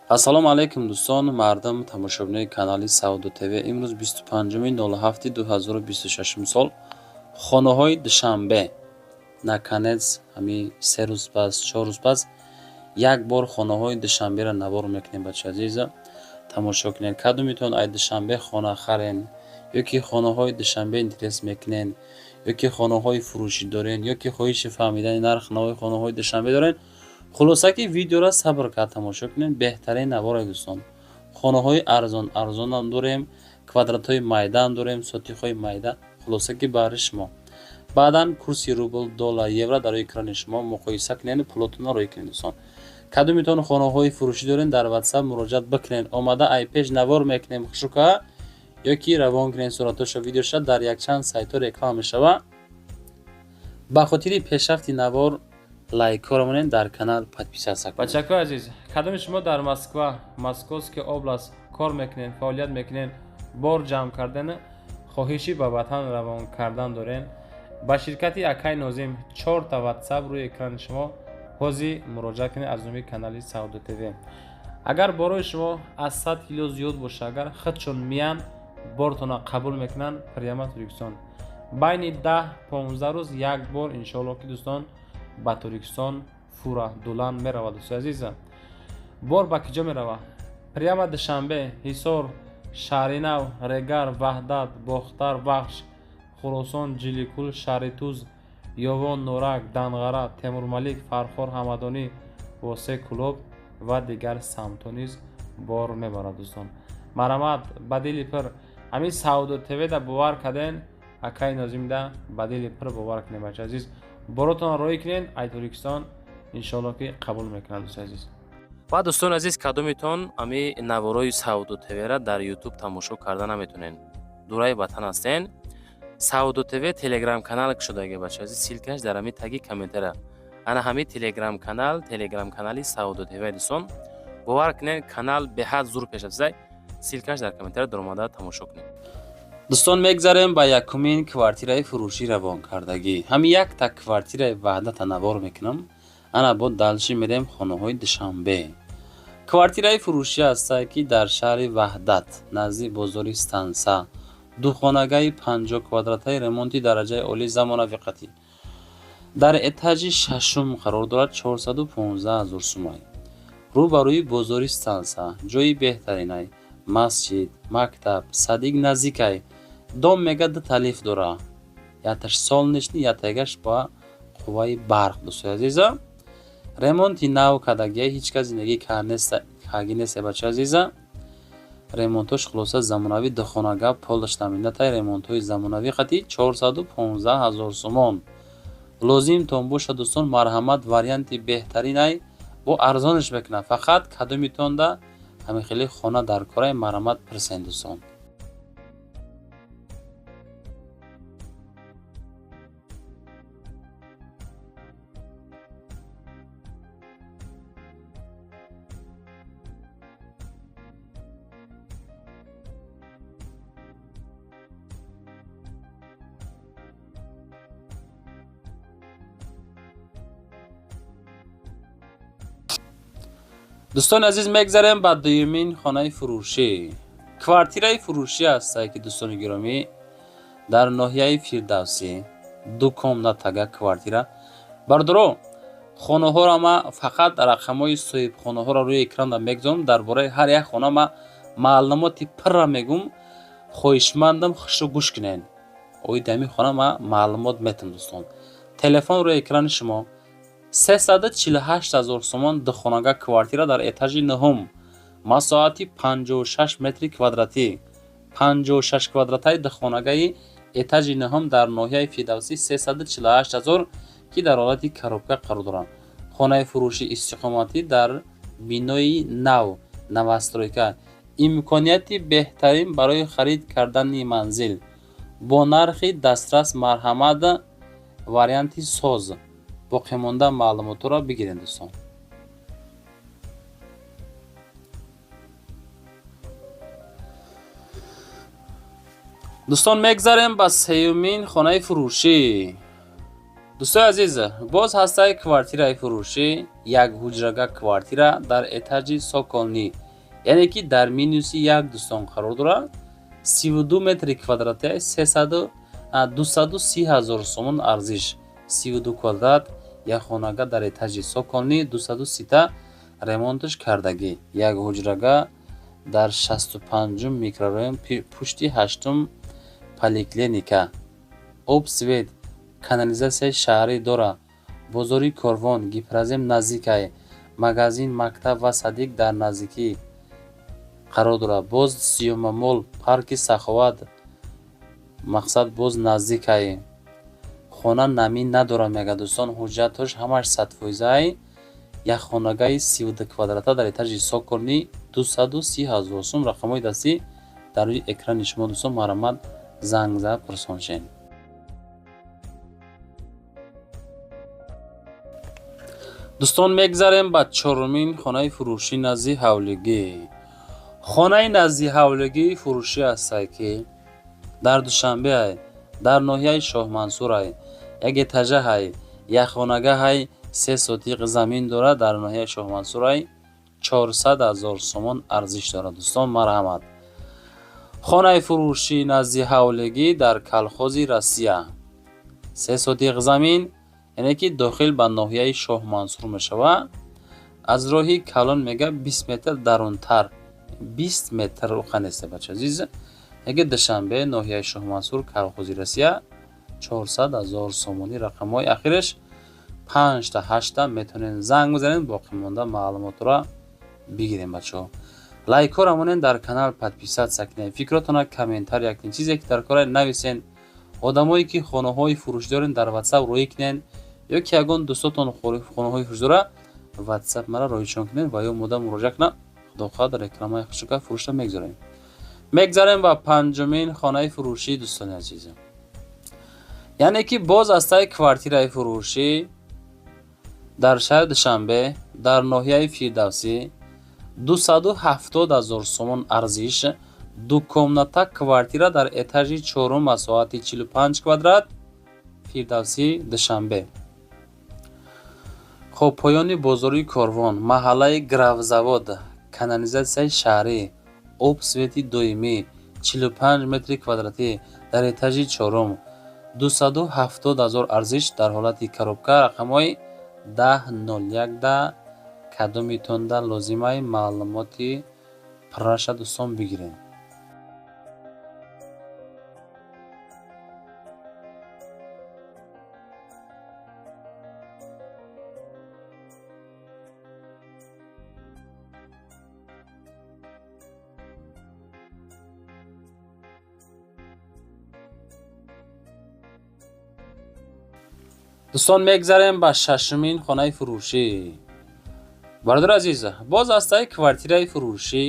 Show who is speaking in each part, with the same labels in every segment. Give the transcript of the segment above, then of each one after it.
Speaker 1: Ассалому алайкум, дӯстон, мардам, тамошобинои канали Савдо ТВ. Имрӯз 25-07-2026 сол хонаҳои Душанбе. Наконец, ҳамин 3 рӯз пас, 4 рӯз пас як бор хонаҳои Душанберо навор мекунем. Бачаи азиза, тамошо кунед. Кадомитон ай Душанбе хона харен ё ки хонаҳои Душанбе интерес мекунен, ё ки хонаҳои фурӯшӣ дорен, ё ки хоҳиши фаҳмидани нарх навои хонаҳои Душанбе дорен, хулоса ки видеоро сабр кард тамошо кунед. Беҳтарин навора, дӯстон. Хонаҳои арзон арзонам дорем, квадратҳои майдаам дорем, сотихҳои майда. Хулоса ки баҳри шумо. Баъдан курси рубл, доллар, евро дар экрани шумо, муқоиса кунед, пулотонро рӯй кунед. Дӯстон, кадомитон хонаҳои фурӯшӣ дорен, дар Ватсап муроҷиат бикунед. Омада ай пеш навор мекунем хушука, ё ки равон кунед суратҳошо, видеоша дар якчанд сайтҳо реклама мешава. Ба хотири пешрафти навор лайкҳоро монед, дар канал подписаться.
Speaker 2: Бачакои азиз, кадоми шумо дар Москва, Московский область кор мекунед, фаъолият мекунед, бор ҷамъ кардан, хоҳиши ба ватан равон кардан дорен, ба ширкати акай Нозим, чорта Ватсап рӯи экрани шумо, ҳозир муроҷиат кунед. Аз номи канали Савдо ТВ, агар борои шумо аз 100 кило зиёд боша, агар худшон миян, бортона қабул мекунанд, прямо Тоҷикистон байни 10-15 рӯз як бор, иншоалло ки, дӯстон, ба Тоҷикистон фура дулан меравад. Дӯстои азиза, бор ба киҷо меравад? Прямо Душанбе, Ҳисор, Шаҳринав, Регар, Ваҳдат, Бохтар, Вахш, Хуросон, Ҷиликул, Шаҳритуз, Ёвон, Норак, Данғара, Темурмалик, Фархор, Ҳамадонӣ, Восе, Кӯлоб ва дигар самтҳо низ бор мебарад. Дӯстон, марҳамат, ба дили пир ҳамин Савдо ТВда бовар карден, акаи Нозимда ба дили пир бовар кунед. Бача азиз, боротонро роҳӣ кунед, ай Тоҷикистон иншоалло ки қабул мекунад, дӯстои азиз.
Speaker 3: Ва дӯстони азиз, кадомитон ами наворои Савдо ТВра дар Ютуб тамошо карда наметонен, дураи ватан ҳастен, Савдо ТВ телеграм канал кушодаги. Бача азиз, ссылка ш дар ҳами таги комментария. Ана ҳами телеграм канал, телеграм канали Савдо ТВ. Дӯстон, бовар кунед, канал беҳад зур пешрафтида. Ссылка ш дар комментария, даромада тамошо кунед.
Speaker 1: Дӯстон, мегзарем ба якумин квартираи фурӯшӣ равонкардагӣ. Ҳамин якта квартираи Ваҳдата навор мекунам, ана бо дальше мерем хонаҳои Душанбе. Квартираи фурӯшӣ ҳастае, ки дар шаҳри Ваҳдат, назди бозори Станса, духонагаи 50 квадратаи ремонти дараҷаи олии замонавӣ қатӣ дар этажи шашум қарор дорад. 415 000 сумай. Рӯ ба рӯи бозори Станса, ҷои беҳтаринай, масҷид, мактаб, садик наздикай. Дом мега дута лифт дора, якташ солнечный, яктагаш ба қувваи барқ. Дӯстои азиза, ремонти нав кардагия, ҳеҷ кас зиндагӣ кардаги нест. Бачаи азиза, ремонтош хулоса замонавӣ, духонага полаш ламинатай, ремонтҳои замонавӣ қатӣ 415 000 сомон. Лозимтон бошад, дӯстон, марҳамат, варианти беҳтаринай, бо арзонаш мекунад. Фақат кадомитонда ҳамин хели хона дар корай, марҳамат, пирсен, дӯстон. Дӯстони азиз, мегзарем ба дуюмин хонаи фурӯшӣ. Квартираи фурӯшӣ ҳастае, ки, дӯстони гиромӣ, дар ноҳияи Фирдавсӣ, ду комнатага квартира. Бародаро, хонаҳоро ма фақат рақамҳои соҳибхонаҳоро рӯи экранда мегузорам. Дар бораи ҳар як хона ма маълумоти пурра мегӯм. Хоҳишмандам, хушрӯ гӯш кунед. Оиди ҳамин хона ма маълумот метам. Дӯстон, телефон рӯи экрани шумо. 348 000 сомон, духонага квартира дар этажи нуҳум, масоҳати 56 метри квадратӣ. 56 квадратаи духонагаи этажи нуҳум дар ноҳияи Фирдавсӣ, 348 000, ки дар ҳолати коробка қарор доранд. Хонаи фурӯши истиқоматӣ дар бинои нав, новостройка. Имконияти беҳтарин барои харид кардани манзил бо нархи дастрас. Марҳамат, варианти соз. Боқимонда маълумотҳоро бигиред, дӯстон. Дӯстон, мегзарем ба сеюмин хонаи фурӯшӣ. Дӯстои азиз, боз ҳастаи квартираи фурӯшӣ, як ҳуҷрага квартира дар этажи цокольный, яъне ки дар минуси як, дӯстон, қарор дорад. 32 метри квадратия, 230 ҳазор сомон арзиш. 32 квадрат, як хонага дар этажи цокольный, 230-та, ремонташ кардагӣ, як ҳуҷрага дар 65-ум микрорайон, пушти ҳаштум поликлиника. Об, свет, канализатсияи шаҳрӣ дорад. Бозори Корвон, Гипрозем наздикай, магазин, мактаб ва садик дар наздикӣ қарор дорад. Боз Сиёмамол, парки Саховат, мақсад, боз наздикай. Хона намӣ надорад, мегӯяд, дӯстон. Ҳуҷҷатҳош ҳамаш 100%-ай. Як хонагаи 32 квадрата дар этажи цокольный, 230 000 сум. Рақамҳои дастӣ дар рӯи экрани шумо, дӯстон, марҳамат, занг зад, пурсон шед. Дӯстон, мегзарем ба чорумин хонаи фурӯшӣ назди ҳавлигӣ. Хонаи назди ҳавлигӣ фурӯшӣ ҳастае, ки дар Душанбеай, дар ноҳияи Шоҳмансурай, як этажаҳай, як хонагаҳай, 3 сотиқ замин дорад. Дар ноҳияи Шоҳмансурай, 400 000 сомон арзиш дорад. Дӯстон, марҳамат. Хонаи фурӯшӣ назди ҳавлигӣ дар Колхози Россия, 3 сотиқ замин, яъне ки дохил ба ноҳияи Шоҳмансур мешавад. Аз роҳи калон, мега, 20 метр дарунтар, 20 метр уқа неста, бача азиз. Яке Душанбе, ноҳияи Шоҳмансур, Колхози Россия, 400 000 сомонӣ. Рақамҳои ахираш панҷта ҳашта, метавонед занг бизанед, боқимонда маълумотро бигирем. Бачаҳо, лайкҳоро монед, дар канал подписаться кунед, фикротона комментария кунед, чизе ки дар кора нависен. Одамое ки хонаҳои фурӯшӣ дорен, дар Ватсап роҳӣ кунед, ё ки ягон дӯстотон хонаҳои фурӯшӣ дора, Ватсап мара роҳишон кунед ва ё мода муроҷиат кунад. Худо хоҳад, рекламаи хушука фурӯшро мегузорем. Мегзарем ба панҷумин хонаи фурӯшӣ, дӯстони азизам, яъне ки боз аз таи квартираи фурӯшӣ дар шаҳри Душанбе, дар ноҳияи Фирдавсӣ, 270 000 сомон арзиш, ду комната квартира дар этажи чорум, масоҳати 45 квадрат, Фирдавсӣ, Душанбе. Хоб, поёни бозори Корвон, маҳаллаи Графзавод, канализатсияи шаҳрӣ, об, свети доимӣ, 45 метри квадратӣ дар этажи чорум, 270 000 арзиш, дар ҳолати коробка. Рақамҳои 1001 да кадомитонда лозимай, маълумоти пурраша, дӯстон, бигирем. Дӯстон, мегзарем ба шашумин хонаи фурӯшӣ. Бародари азиз, боз ҳастаи квартираи фурӯшӣ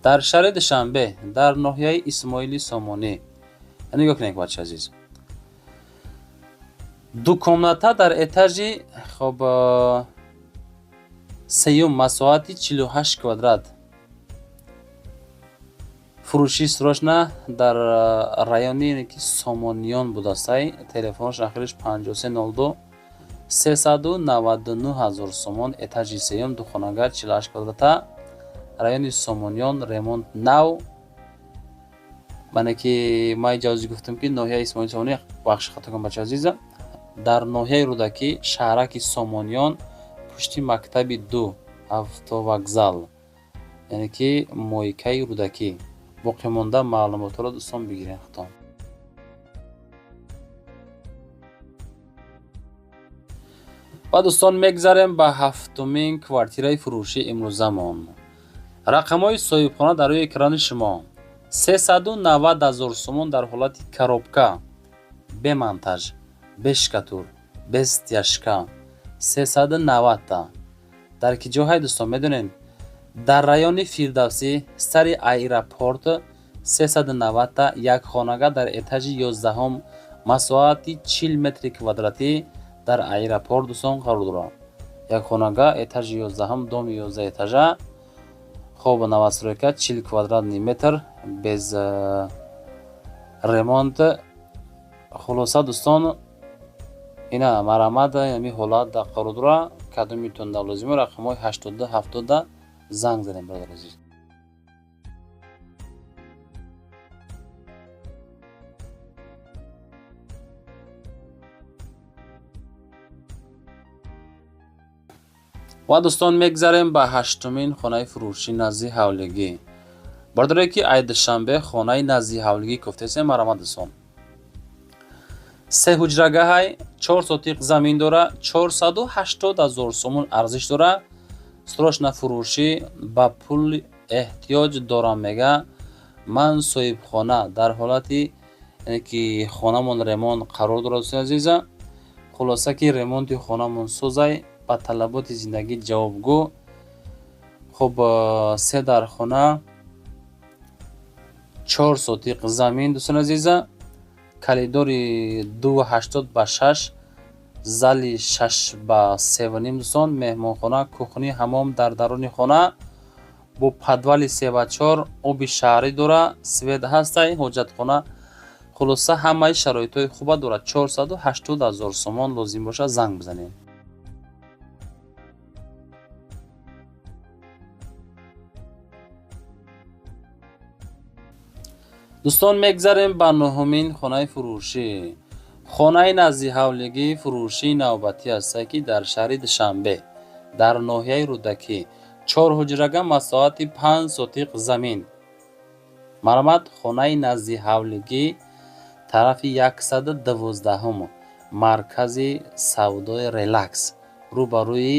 Speaker 1: дар шаҳри Душанбе, дар ноҳияи Исмоили Сомонӣ. Нигоҳ кунед, бача азиз, ду комната дар этажи, хоб, сеюм, масоҳати 48 квадрат, фурӯши срочно, дар райони ки Сомониён будастай. Телефонаш ахириш 5302, 399 000 сомон, этажи сеюм, духонага, 48 квадрата, райони Сомониён, ремонт нав. Мане ки ман ҷавози гуфтам, ки ноҳияи Исмоили Сомонӣ, бахши, хато кун, бача азиза, дар ноҳияи Рӯдакӣ, шаҳраки Сомониён, пушти мактаби ду, автовокзал, яъне ки мойкаи Рӯдакӣ. Боқимонда маълумотҳоро, дӯстон, бигиред худтон. Ва, дӯстон, мегзарем ба ҳафтумин квартираи фурӯшии имрӯзамон. Рақамҳои соҳибхона дар рӯи экрани шумо. 390 000 сомон дар ҳолати коробка, бе монтаж, бе штукатур, без стяжка, 390-та. Дар ки ҷоҳай, дӯстон, медонед? Дар райони Фирдавсӣ, сари аэропорт, 390-та, як хонага дар этажи 11-ум, масоҳати 40 метри квадратӣ, дар аэропорт, дӯстон, қарор дорад. Як хонага, этажи 11-ум, доми 11 этажа. Хоб, новостройка, 40 квадратный метр, без ремонт. Хулоса, дӯстон. Ина марҳамат, ҳамин ҳолат дар қарор дора. Кадомитон дар лозимо, рақамҳои 82 70 занг занем, бародари азиз. Ва дӯстон, мегзарем ба ҳаштумин хонаи фурӯшӣ назди ҳавлигӣ. Бародаре ки ай Душанбе хонаи назди ҳавлигӣ кофтесем, марҳамат, дӯстон. Се ҳуҷрагаҳай, 4 сотиқ замин дора, 480 ҳазор сомон арзиш дора. Срочно фурӯшӣ, ба пул эҳтиёҷ дорам, мега. Ман соҳибхона, дар ҳолати яъне ки хонамон ремонт қарор дорад, дӯстони азиза. Хулоса ки ремонти хонамон созай, ба талаботи зиндагӣ ҷавобгӯ. Хуб, се дархона, 4 сотиқ замин, дӯстони азиза. Коридори 2,80 ба 6, зали 6 ба 3,5, дӯстон, меҳмонхона, кухни, ҳамом дар даруни хона, бо подвали 3 ба 4, оби шаҳрӣ дора, свет ҳастай, ҳоҷатхона. Хулоса, ҳамаи шароитҳои хуба дорад. 480 ҳазор сомон, лозим бошад, занг бизанед. Дӯстон, мегзарем ба нуҳумин хонаи фурӯшӣ. Хонаи назди ҳавлигӣ фурӯшии навбатӣ ҳастае, ки дар шаҳри Душанбе, дар ноҳияи Рӯдакӣ, чор ҳуҷрага, масоҳати 5 сотиқ замин. Марҳамат, хонаи назди ҳавлигӣ, тарафи 112-ум, маркази савдои Релакс, рӯбарӯи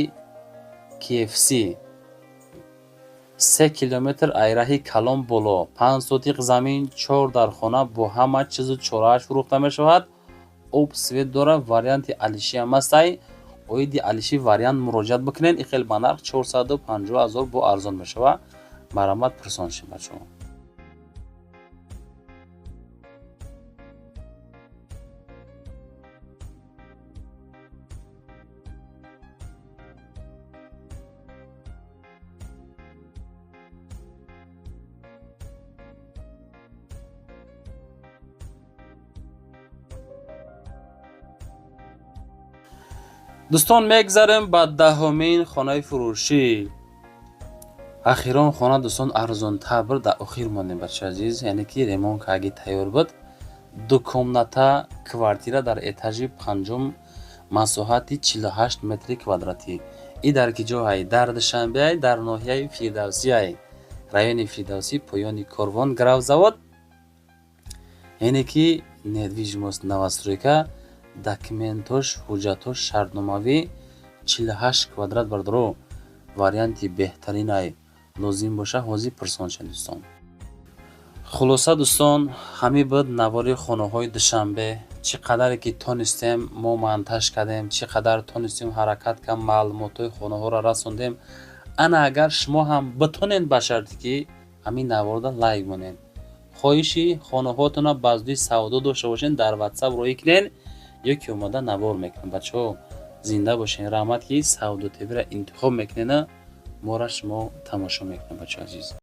Speaker 1: KFC, 3 километр айраҳи калон боло, 5 сотиқ замин, чор дархона бо ҳама чизу чорааш фурӯхта мешавад. Об, свет дора, варианти алишиам ҳастай. Оиди алиши вариант муроҷиат бикунед. И хел ба нарх 450 ҳазор бо арзон мешавад. Марҳамат, пурсон шед, бачаҳо. Дӯстон, мегзарем ба даҳумин хонаи фурӯшӣ. Ахирон хона, дӯстон, арзонтар буд, дар охир мондем, бачаи азиз, яъне ки ремонт каги тайёр буд. Ду комната квартира дар этажи панҷум, масоҳати 48 метри квадратӣ. И дар ки ҷоҳай? Дар Душанбеай, дар ноҳияи Фирдавсиай, райони Фирдавсӣ, поёни корвон, гравзавод, яъне ки недвижимость новостройка, документош, ҳуҷҷатош шартномавӣ, 48 квадрат, бардоро, варианти беҳтаринай. Лозим боша, ҳозир пурсон шед, дӯстон. Хулоса, дӯстон, ҳамин буд навори хонаҳои Душанбе. Чӣ қадаре ки тонистем, мо монтаж кардем, чӣ қадар тонистем, ҳаракат кардем, маълумотҳои хонаҳоро расондем. Ана агар шумо ҳам битонед, ба шарте ки ҳамин наворда лайк монед, хоҳиши хонаҳоатонро ба зудӣ савдо дошта бошед, дар Ватсап роҳӣ кунед ё ки омода навор мекунем. Бачаҳо, зинда бошед, раҳмат, ки Савдо ТВро интихоб мекунед, моро шумо тамошо мекунед, бачаҳо азиз.